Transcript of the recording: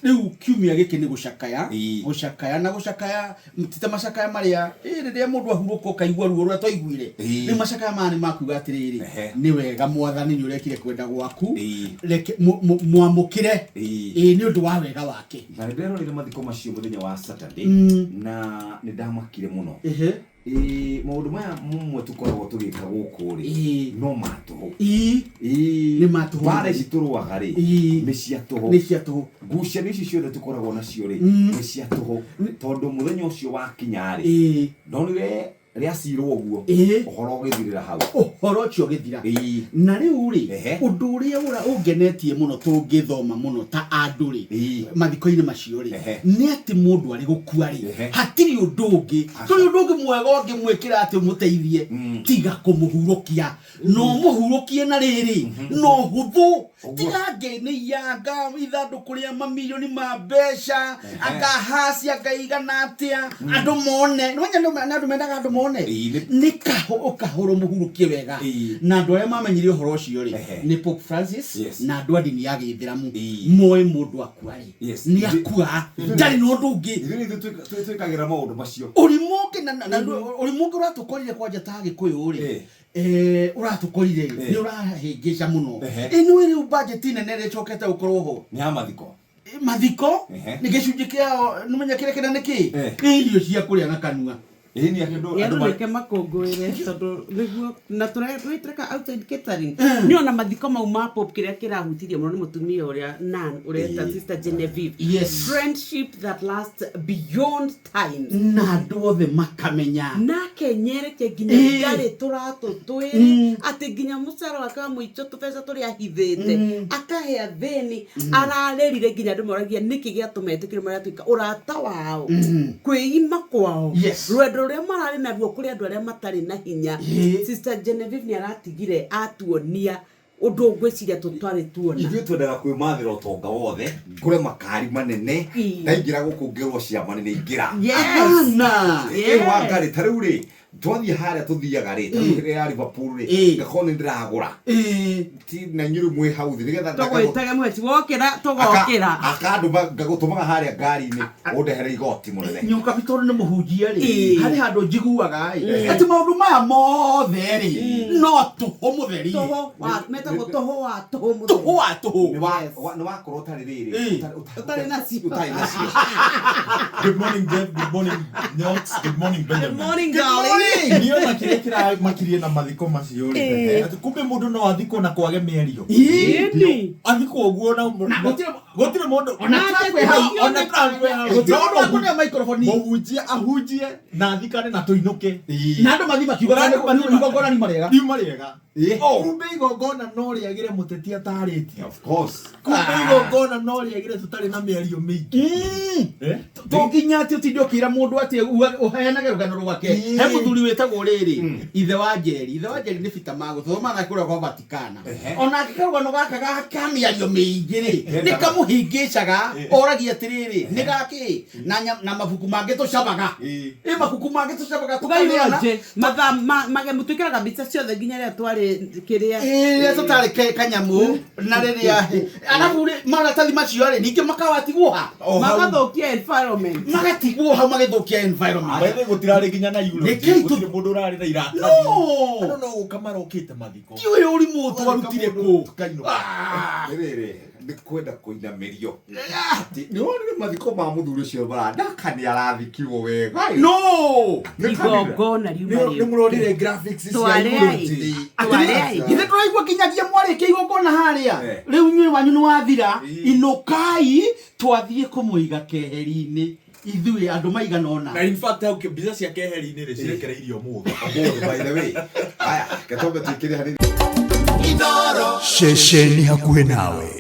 Rĩu kiumia gĩkĩ nĩ gũcakaya. Gũcakaya na gũcakaya ti ta macakaya marĩa rĩrĩa mũndũ ahurũka ũkaigua ruo rũrĩa twaiguire. Rĩu macakaya maya nĩ makuga atĩrĩrĩ, nĩ wega Mwathani nĩ ũrekire kwenda gwaku, reke mwamũkĩre ĩĩ nĩ ũndũ wa wega wake. Na nĩ nderoreire mathiko macio mũthenya wa Saturday na nĩ ndamakire mũno. Ĩĩ, maũndũ maya mamwe tũkoragwo tũgĩka gũkũ rĩ no ma tũhũ. Nĩ ma tũhũ. Mbara ici tũrũaga rĩ nĩ cia tũhũ. Nĩ cia tũhũ. Ngucanio ici ciothe tũkoragwo nacio rĩ nĩ cia tũhũ, tondũ mũthenya ũcio wakinya rĩ, ndonire rĩacirwo ũguo, ũhoro ũgĩthirĩra hau. Ũhoro ũcio ũgĩthira. Na rĩu rĩ, ũndũ ũrĩa ũngenetie mũno tũngĩthoma mũno ta andũ rĩ, mathiko-inĩ macio rĩ, nĩ atĩ mũndũ arĩ gũkua rĩ, hatirĩ ũndũ ũngĩ, tũrĩ ũndũ ũngĩ mwega ũngĩmwĩkĩra atĩ ũmũteithie tiga kũmũhurũkia. No ũmũhurũkie na rĩrĩ, na ũhũthũ, tiga ngĩnĩianga ithandũkũ rĩa mamirioni ma mbeca, anga haci anga igana atĩa, andũ mone. Nĩ wamenya nĩ andũ mendaga andũ mone. Nĩ ũkahũrwo mũhurũkie wega. Na andũ arĩa mamenyire ũhoro ũcio rĩ, nĩ Pope Francis na andũ a ndini ya gĩithĩramu. Moĩ mũndũ akua rĩ, nĩ akua, ndarĩ na ũndũ ũngĩ. Ithuĩ nĩ ithuĩ twĩkagĩra maũndũ macio. Ũrimũ ũngĩ ũrimũ ũngĩ ũratũkorire kwanja ta Agĩkũyũ rĩ, ũratũkorire rĩ, nĩ ũrahĩngĩca mũno. Ĩ nĩ ũĩ rĩu budget nene ĩrĩa ĩcokete gũkorwo ho? Nĩ ya mathiko. Mathiko nĩ gĩcunjĩ kĩao, nĩ ũmenya kĩrĩa kĩnene kĩ? Nĩ irio cia kũrĩa na kanua. Ĩĩ nĩ andũ Nĩ andũ andũ reke makũngũĩre tondũ nĩguo na tũreka outside catering. Nĩ ona mathiko mau ma Pope kĩrĩa kĩrahutirie mũno nĩ mũtumia ũrĩa Nan ũreta Sister Genevieve. Friendship that lasts beyond times. Na andũ othe makamenya. Nake nyerekia nginya ndarĩ tũratũ twĩrĩ atĩ nginya mũcara wake wa mũico tũbeca tũrĩa ahithĩte akahe athĩni. Ararĩrire nginya andũ moragia nĩkĩ gĩatũma etĩkĩre maratuĩka ũrata wao, kwĩima kwao, rwendo rũrĩa mararĩ naruo kũrĩ andũ arĩa matarĩ na hinya. Sister Genevieve nĩ aratigire atuonia ũndũ ngwĩciria tũtarĩ tuona. Ithuĩ twendaga kwĩmathĩra ũtonga wothe, ngũre makari manene, ndaingĩra gũkũ ngĩrwo ciama nĩ ndaingĩra. Hapana. Ĩ Wangarĩ, ta rĩu rĩ, twathiĩ harĩa tũthiaga rĩ, ta rĩu hĩndĩ ya Liverpool rĩ, ngakorwo nĩ ndĩragũra. Ti na inyuĩ rĩu mwĩ hau thĩ nĩgetha Tũgwĩtage mweci wokĩra tũgokĩra. Akandũma ngagũtũmaga harĩa ngari-inĩ ũndehere igoti mũnene. Nyoka tondũ nĩ mũhunjia rĩ, harĩ handũ njiguaga ĩ, atĩ maũndũ maya mothe rĩ, no tũhũ mũtheri. Tũhũ wa metagwo tũhũ wa tũhũ mũtheri. Tũhũ wa tũhũ. Nĩ wa- nĩ wakorwo ũtarĩ rĩrĩ. Ũtarĩ nacio. Ũtarĩ nacio. Good morning, Jeff. Good morning, Nyox. Good morning, Benjamin. Good morning, Good darling. morning. Niĩ ona kĩrĩa kĩramakirie na mathiko macio rĩ, atĩ kumbe mũndũ no athikwo na kwage mĩario. Ĩni. Athikwo ũguo na Na gũtirĩ gũtirĩ mũndũ Ona Trump wĩ hau. Ona Trump wĩ hau. Gũtirĩ No mũndũ wakũneo microphone. Mũhunjia ahunjie na athikane na tũinũke. Na andũ mathiĩ makiugaga Na andũ mathiĩ igongona riuma rĩega. Riuma rĩega. Oh. Kumbe igongona no rĩagĩre mũteti atarĩtie. Of course. Kumbe igongona no rĩagĩre tũtarĩ na mĩario mĩingĩ. Eh? To nginya atĩ ũtinde ũkĩra mũndũ atĩ ũheanage rũgano rwake. He mũthuri wĩtagwo rĩrĩ, ithe wa Njeri. Ithe wa Njeri nĩ Peter Magũ, tũthomaga nake kũrĩa kwa Vatikana. Onake karũgano gaka ga ka mĩario mĩingĩ rĩ, nĩ kamũhĩngĩcaga, oragia atĩrĩrĩ, nĩ gakĩ? Na na mabuku mangĩ tũcabaga. Ĩ mabuku mangĩ tũcabaga tũkaneana. Tũkaiyũra mathaa magemu twĩkĩraga mbica ciothe nginya rĩrĩa twarĩ kĩrĩa. Ĩ, rĩrĩa tũtarĩ kanyamũ na rĩrĩa arabu rĩ, maratathi macio rĩ, ningĩ makawatigwo ha? O hau. Magathũkia environment. Magatigwo hau magĩthũkia environment. By the way, gũtirarĩ nginya na eulogy. Nĩkĩĩ Gũtirĩ mũndũ ũrarĩ na iratathi. No! Andũ no gũka marokĩte mathiko. Ndiũĩ ũrimũ twarutire kũ. Tũkainũka. Nĩ rĩrĩ, nĩ kwenda kũinamĩrio. Atĩ, nĩ wonire mathiko ma mũthuri ũcio marandaka nĩ arathikirwo wega. No! Nĩ kanitha. Igongona riuma Nĩ rĩu. mũronire graphics cia Twarĩai. eulogy. Twarĩai. Githĩ tũraigua nginyagia mwarĩkia igongona harĩa. Rĩu inyuĩ wanyu nĩ wathira. Inũkai twathiĩ kũmũiga keheri-inĩ. Ithuĩ andũ maigana ũna. Na in fact hau mbica cia keheri-inĩ rĩ cirekereirio ũmũthĩ. Ũmũthĩ, by the way. Haya, reke twambe twĩkĩre hanini. Ceceni hakuhĩ nawe.